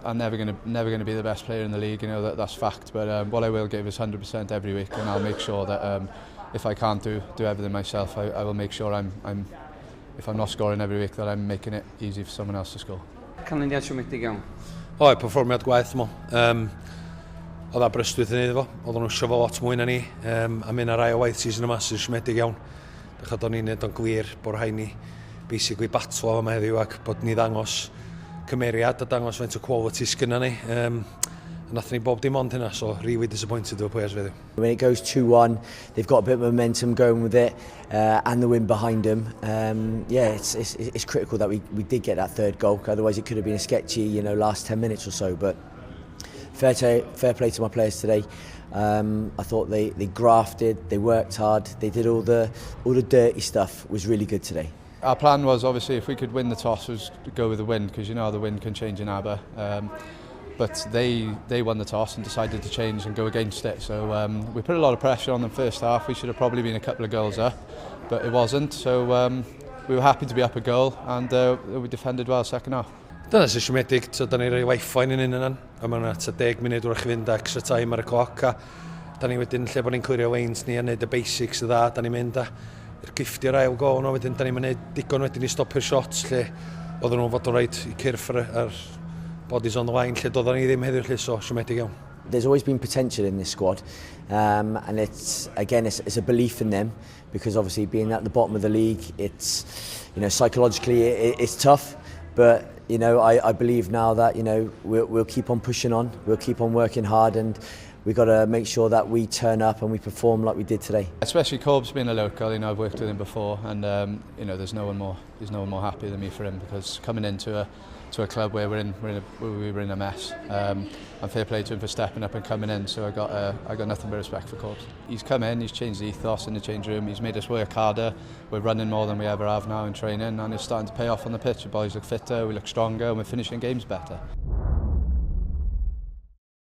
I'm never gonna be the best player in the league, that's fact. But what I will give is 100% every week, and I'll make sure that if I can't do everything myself, I will make sure I'm if I'm not scoring every week, that I'm making it easy for someone else to score. Canlyniad siomedig iawn. O, perfformiad gwaeth mo. Oedd Aberystwyth yn neud efo. Oedden nhw eisiau fo lot mwy na ni. A mynd ar ail waith season yma sy'n siomedig iawn. Dechrau do'n ni'n neud o'n glir bod rhaid ni basically batlo yma heddiw ac bod ni ddangos cymeriad a dangos faint o quality sgynna ni. A nathon ni bob dim ond hynna, so really disappointed efo players heddiw. When it goes 2-1, they've got a bit of momentum going with it and the wind behind them. Yeah, it's critical that we did get that third goal. Otherwise, it could have been a sketchy last 10 minutes or so. But fair play to my players today. I thought they grafted, they worked hard, they did all the dirty stuff was really good today. Our plan was obviously if we could win the toss was to go with the wind because you know how the wind can change in Aber. But they won the toss and decided to change and go against it. So we put a lot of pressure on them first half. We should have probably been a couple of goals up, but it wasn't. So we were happy to be up a goal and we defended well second half. Dyna sy'n siomedig, so da ni'n rhoi lifeline yn un yna. A mae yna tua 10 munud wrach i fynd extra time ar y cloc. A da ni wedyn, lle bod ni'n clirio lanes ni a neud y basics y dda, da ni'n mynd a gifftio'r ail gol nhw, wedyn da ni'n mynd digon wedyn i stopio'r shots lle oedden nhw'n fod yn rhaid i cyrff ar bodies on the line lle doedden ni ddim heddiw lle, so siomedig iawn. There's always been potential in this squad, and it's again it's a belief in them because obviously being at the bottom of the league, it's psychologically it's tough, but I believe now that we'll keep on pushing on, we'll keep on working hard, and we've got to make sure that we turn up and we perform like we did today. Especially Corbs being a local, I've worked with him before, and there's no one more happy than me for him because coming into a club where we were in a mess, and fair play to him for stepping up and coming in. So I got nothing but respect for Corbs. He's come in, he's changed the ethos in the change room, he's made us work harder. We're running more than we ever have now in training, and it's starting to pay off on the pitch. The boys look fitter, we look stronger, and we're finishing games better.